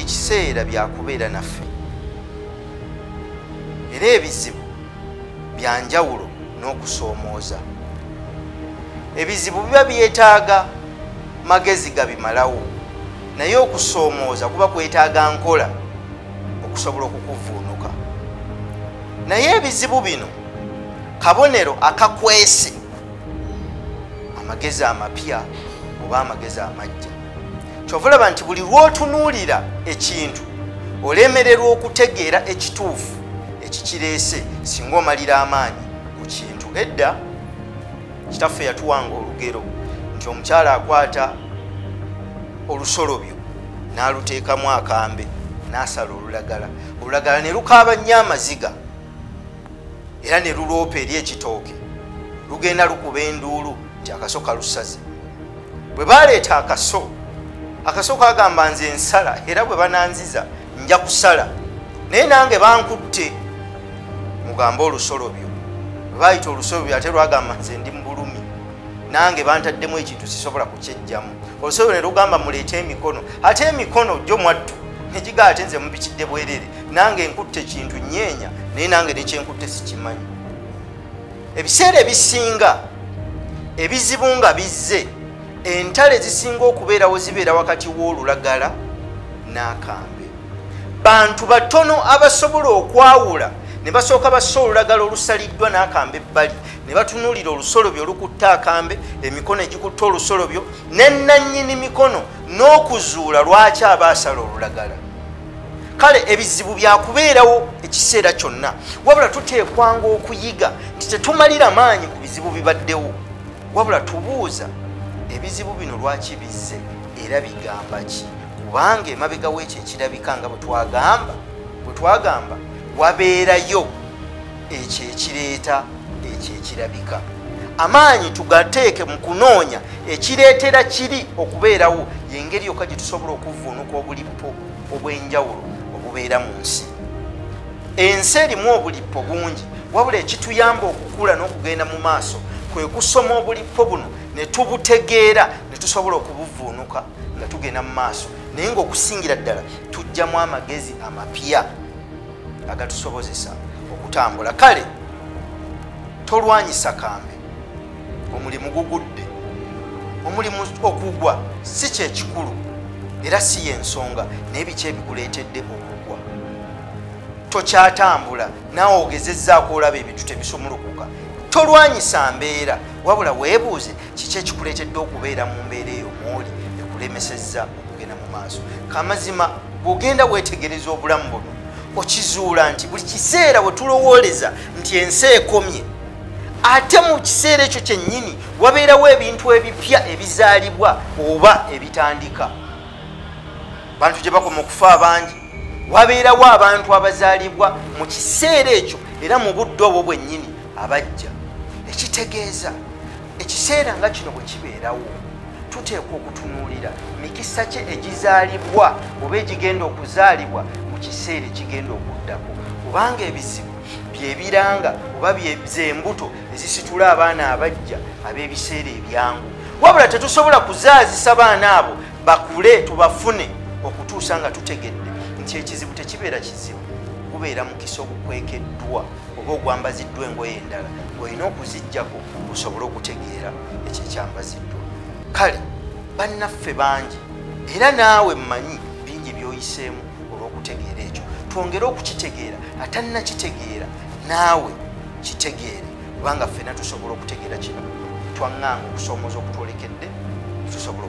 Buli kiseera byakubeera naffe, era ebizibu byanjawulo n'okusoomooza. Ebizibu biba byetaaga magezi gabimalawo, naye okusoomooza kuba kwetaaga nkola okusobola okukuvuunuka. Naye ebizibu bino kabonero akakwese amagezi amapya oba amagezi amajja. Kyova olaba nti buli lw'otunuulira ekintu olemererwa okutegeera ekituufu ekikireese singa omalira amaanyi ku kintu. Edda kitaffe yatuwanga olugero nti omukyala akwata olusolobyo n'aluteekamu akambe n'asala olulagala, olulagala ne lukaaba nnyo amaziga era ne luloopa eri ekitooke, lugenda lukuba enduulu nti akaso kalusaze. Bwe baleeta akaso, akaso kagamba, "Nze nsala, era bwe bananziza nja kusala, naye nange bankutte, mugambe olusolobyo." Bwe bayita olusolobyo, ate lwagamba, "Nze ndi mu bulumi, nange bantaddemu ekintu, sisobola kukyejjamu." Olusolobyo ne lugamba, "Muleete emikono." Ate emikono gyo mwattu negiga, "Ate nze mupikidde bwerere, nange nkutte kintu nyeenya, naye nange nekyenkutte sikimanyi." Ebiseera ebisinga ebizibu nga bizze, entale zisinga okubeerawo zibeera wakati w'olulagala n'akambe. Bantu batono abasobola okwawula ne basooka bassa olulagala olusaliddwa n'akambe ebbali, ne batunuulira olusolobyo olukutta akambe, emikono egikutta olusolobyo, nenannyini mikono, n'okuzuula lwaki aba asala olulagala. Kale ebizibu byakubeerawo ekiseera kyonna, wabula tuteekwanga okuyiga nti tetumalira maanyi ku bizibu bibaddewo, wabula tubuuza ebizibu bino lwaki bizze era bigamba ki, kubanga emabega w'ekyo ekirabika nga bwe twagamba wabeerayo ekyo ekireeta ekyo ekirabika. Amaanyi tugateeke mu kunoonya ekireetera kiri okubeerawo. Yengeri yokka gye tusobola okuvuunuka obulippo obw'enjawulo obubeera mu nsi. Ensi erimu obulippo bungi, wabula ekituyamba okukula n'okugenda mu maaso kwe kusoma obulippo buno ne tubutegeera ne tusobola okubuvuunuka nga tugenda mu maaso, naye ngaokusingira ddala tujjamu amagezi amapya agatusobozesa okutambula. Kale tolwanyisa kambe, omulimu gugudde. Omulimu okugwa si kyekikulu era si yensonga, naye biki ebikuleetedde okugwa? Tokyatambula, naawe ogezezzaako olaba ebintu tebisumulukuka. Tolwanyisa mbeera, wabula weebuuze kiki ekikuleetedde okubeera mu mbeera eyo mwoli ekulemesezza okugenda mu maaso. Kamazima, bw'ogenda weetegereza obulamu buno, okizuula nti buli kiseera we tulowooleza nti ensi ekomye, ate mu kiseera ekyo kyennyini wabeerawo ebintu ebipya ebizaalibwa oba ebitandika. Bantu gye bakoma okufa abangi, wabeerawo abantu abazaalibwa mu kiseera ekyo era mu budde obwo bwennyini abajja. Ekitegeeza ekiseera nga kino bwe kibeerawo, tuteekwa okutunuulira mikisa ki egizaalibwa oba egigenda okuzaalibwa mu kiseera ekigenda okuddako, kubanga ebizibu byebiranga oba zembuto ezisitula abaana abajja ab'ebiseera ebyangu. Wabula tetusobola kuzaazisa baana abo bakule tubafune okutuusa nga tutegedde nti ekizibu tekibeera kizibu, gubeera mukisa ogukwekeddwa oba ogwambaziddwa engoye endala, olina okuzijjako osobole okutegeera ekyo ekyambaziddwa. Kale bannaffe bangi, era naawe mmanyi bingi byoyiseemu olw'okutegeera ekyo. Twongere okukitegeera, atannakitegeera naawe kitegeere, kubanga ffenna tusobola okutegeera kino, twaŋŋanga okusoomooza okutwolekedde, tusobola